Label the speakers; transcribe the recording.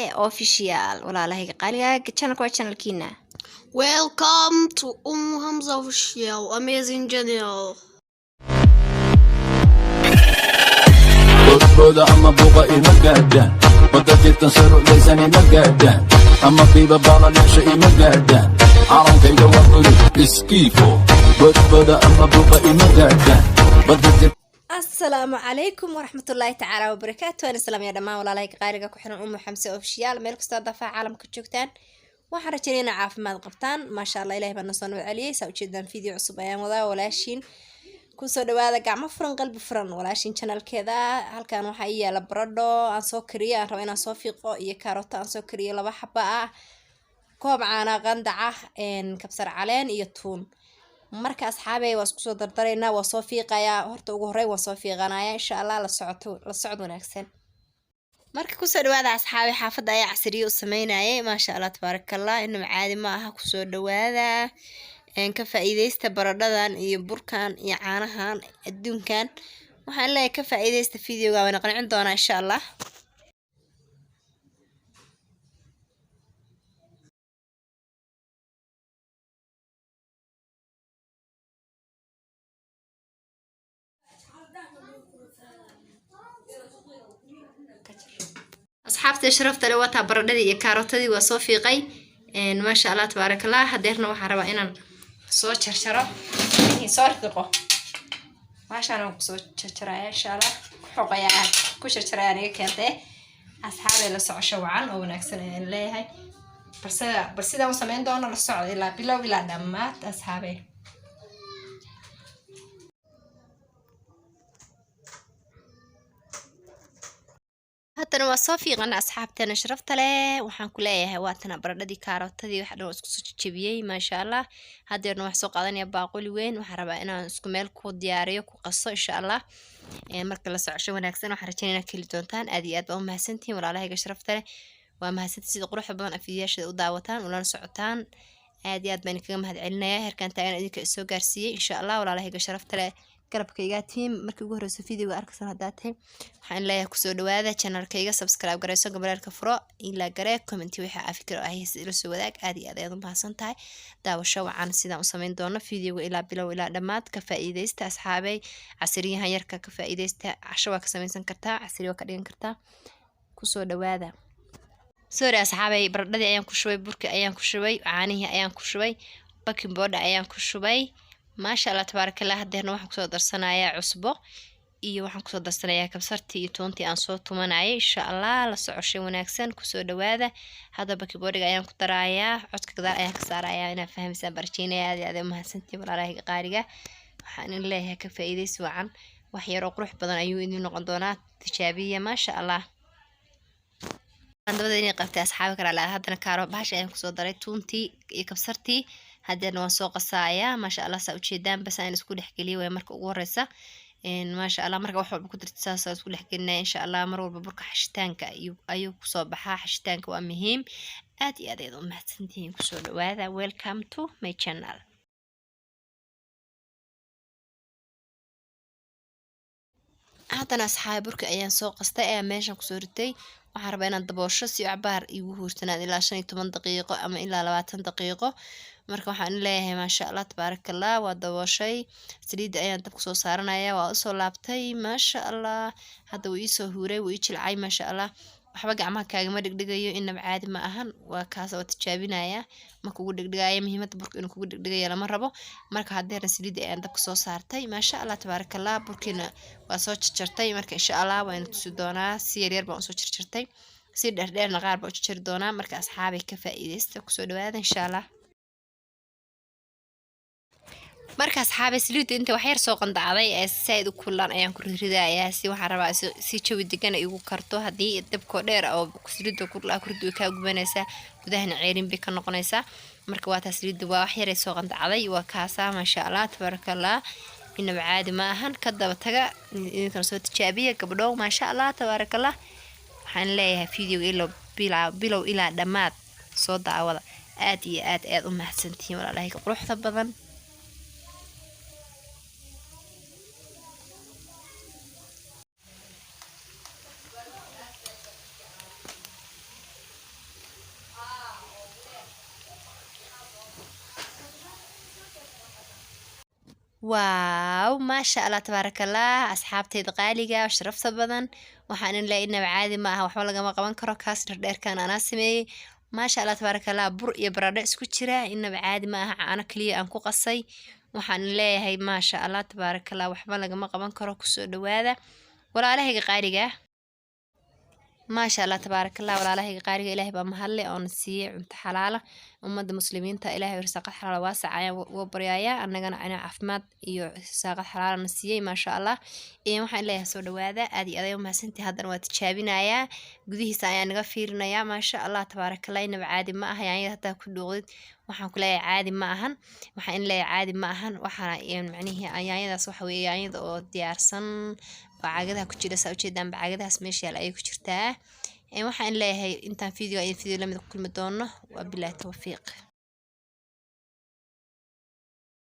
Speaker 1: Official, walaalahayga qaaliga, channelka waa channelkiina.
Speaker 2: Welcome to Hamza Official Amazing Channel.
Speaker 3: Boodbooda ama buuqa ima gaadhaan, badda jirtan saruclaysan ima gaadhaan, ama qiiba baalaleesha ima gaadhaan. Calankayga waa buluug iskiifo. Boodbooda ama buuqa ima gaadhaan, badda jirtan.
Speaker 1: Asalaamu calaykum waraxmatullaahi tacaala wabarakaatu. Waan islaamaya dhammaan walaalahayga qaaliga ku xiran Umu Xamse Official, meel kastoo daafaha caalamka joogtaan. Waxaan rajaynaya inaa caafimaad qabtaan. Maasha Allah, ilahay baa nasoo nabad celiyey. Saa ujeedaan, video cusub ayaan wadaa. Walaashiin kusoo dhawaada, gacmo furan, qalbi furan, walaashiin channelkeeda. Halkan waxaa ii yaala baradho aan soo kariyo, aan rabo inaan soo fiiqo, iyo kaarooto aan soo kariyo laba xaba ah, koob caana qandaca, kabsar caleen iyo tuun. Marka asxaabey, waa isku soo dardaraynaa, waa soo fiiqayaa. Horta ugu horreyn waan soo fiiqanaya, insha Allah. La socoto, la socod wanaagsan. Marka kusoo dhawaada asxaabey, xaafadda ayaa casriye u sameynayay. Maasha Allah, tabaarakallah, inaba caadi ma aha. Kusoo dhawaada, ka faa'iideysta baradhadan iyo burkan iyo caanahan adduunkan. Waxaan leeyahay ka faa'iideysta videoga, waana qancin doonaa, insha Allah. Asxaabta sharafta leh, wataa baradhadii iyo kaarotadii, waa soo fiiqay. Maasha Allah, tabaarakallah. Hadeerna waxaan rabaa inaan soo jarjaro, soo riqo. Maashaan waan kusoo jarjaraya, insha Allah, ku xoqayaa, ku jarjarayaan iga keentay. Asxaabay, la socosho wacan oo wanaagsan ayaan leeyahay. Balse bal sidaan u sameyn doono la socdo ilaa bilow ilaa dhammaad, asxaabay. Haddana waa soo fiiqana. Asxaabteena sharafta leh, waxaan ku leeyahay waatana baradhadii, kaarotadii, wax dhan waa isku soo jejebiyey, maasha Allah. Haddeerna waxaan soo qaadanaya baaquli weyn. Waxaan rabaa inaan isku meel ku diyaariyo, ku qaso, insha Allah. Marka la socosho wanaagsan, waxaan rajaynaya inaad ka heli doontaan. Aad iyo aad baa u mahadsantihiin, walaalahayga sharafta leh. Waa mahadsantihiin sida quruxda badan afidiyaashada u daawataan, ulana socotaan. Aad iyo aad baan idinkaga mahad celinaya heerkan taagan idinka isoo gaarsiiyey, insha Allah. Walaalahayga sharafta leh, garabkaygaa tiim, markii ugu horeyso videoga arkaysan haddaa tahay, waxaan leeyahay kusoo dhawaada channelkayga. Subscribe gareyso, gambaleelka furo, ilaa garee comment, wixii aa fikir ah ila soo wadaag. Aad iyo aad ayaad u mahadsan tahay. Daawasho wacan. Sidaan u sameyn doono videoga ilaa bilow ilaa dhammaad ka faa'iideysta, asxaabey. Casriyahan yarka ka faa'iideysta. Casho waa ka samaysan kartaa, casriya waa ka dhigan kartaa. Kusoo dhawaada. Sorry asxaabey, baradhadii ayaan ku shubay, burkii ayaan ku shubay, caanihii ayaan ku shubay, baking powder ayaan ku shubay. Maasha Allah, tabaarakallah. Hadeerna waxaan kusoo darsanayaa cusbo iyo waxaan kusoo darsanayaa kabsartii iyo toontii aan soo tumanayay, insha Allah. La socoshay wanaagsan, kusoo dhawaada. Hadda baking powderga ayaan ku darayaa, codka gadaal ayaan ka saarayaa. Inaad fahmaysaan barajeynaya. Aad iyo aad umahadsantihiin, walaalahayga qaaliga. Waxaan in leeyahay ka faa'iidaysi wacan. Wax yaroo qurux badan ayuu idin noqon doonaa, tijaabiya, maasha Allah. Dabada inay qabtay, asxaabi karaa laa. Haddana kaaro bahasha ayaan kusoo daray, tuuntii iyo kabsartii. Hadeerna waan soo qasaaya, maasha Allah. Saa ujeedaan, bas aan isku dhexgeliyo waay marka ugu horeysa, maasha Allah. Marka wax walba ku dirta, saas isku dhexgelinaya, insha Allah. Mar walba burka xashitaanka ayuu kusoo baxaa. Xashitaanka waa muhiim. Aad iyo aad ayaad u mahadsantihiin. Kusoo dhawaada, welcome to my channel. Haddana asxaabi, burka ayaan soo qastay, ayaa meeshan kusoo ritay. Waxaan rabaa inaan daboosho si cabaar igu huurtanaad, ilaa 15 daqiiqo ama ilaa 20 daqiiqo. Marka waxaan leeyahay, maasha Allah, tabaarakallah. Waa dabooshay, saliidda ayaan dabka soo saaranaya. Waa usoo laabtay, maasha Allah. Hadda wuu iisoo huuray, wuu ii jilcay, maasha Allah. Waxba gacmaha kaagama dhegdhegayo, inaba caadi ma ahan. Waa kaas, oo tijaabinaya, ma kugu dhegdhegaya. Muhiimadda burka inuu kugu dhegdhegaya lama rabo. Marka haddeerna saliidda ayaan dabka soo saartay, maasha Allah, tabaarakallah. Burkiina waa soo jarjartay. Marka insha Allah waan tusi doonaa. Si yaryar baan usoo jarjartay, si dheerdheerna qaar baan u jarjari doonaa. Marka asxaabay, ka faa'iideysta, kusoo dhawaada, insha Allah. Marka asxaabay, saliidda inta wax yar soo qandacday ee saaid u kullaan ayaan ku ridayaa. Si waxaan rabaa si jawi degan igu karto. Haddii dabkoo dheer oo saliidda kulaa ku ridi, way kaa gubanaysaa, gudahana ceerin bay ka noqonaysaa. Marka waa taa, saliidda waa wax yaray soo qandacday, waa kaasaa. Maasha Allah, tabaarakallah, inaba caadi ma ahan. Ka daba taga, idinkana soo tijaabiya, gabdhow. Maasha Allah, tabaarakallah. Waxaan leeyahay videoga ilo bilow ilaa dhammaad soo daawada. Aad iyo aad aad u mahadsantihiin, walaalahayga quruxda badan. Wow, maasha Allah, tabaaraka Allah. Asxaabteyda qaaliga, sharafta badan, waxaan in leeyahay inaba caadi ma aha, waxba lagama qaban karo. Kaas dherdheerkan anaa sameeyey, maasha Allah, tabaaraka Allah. Bur iyo baradho isku jira, inaba caadi ma aha. Caano kaliya aan ku qasay. Waxaan leeyahay maasha Allah, tabaaraka Allah, waxba lagama qaban karo. Kusoo dhawaada, walaalahayga qaaliga, maasha Allah, tabaaraka Allah. Walaalahayga qaaliga, Ilaahay baa mahadle oona siiyey cunto xalaala. Ummadda Muslimiinta Ilaahay irsaaqad xalaala waasac ayaan uga baryayaa, annagana inaa caafimaad iyo irsaaqad xalaala na siiyey, maasha Allah. Waxaan leeyahay soo dhawaada, aad iyo aad ayay umahadsantihi. Haddana waa tijaabinayaa, gudihiisa ayaa naga fiirinayaa. Maasha Allah, tabaaraka Allah, inaba caadi ma aha. Yaanyada hadaa ku dhuuqdid, waxaan ku leeyahay caadi ma ahan. Waxaan in leeyahay caadi ma ahan. Waxaana macnihii yaanyadaas waxa weeye yaanyada oo diyaarsan oo caagadaha ku jira. Saa ujeedaan, caagadahaas meesha yaal ayay ku jirtaa. Waxaan leeyahay intaan video iyo video lamid ku kulmi doono, waa bilaahi tawfiiq.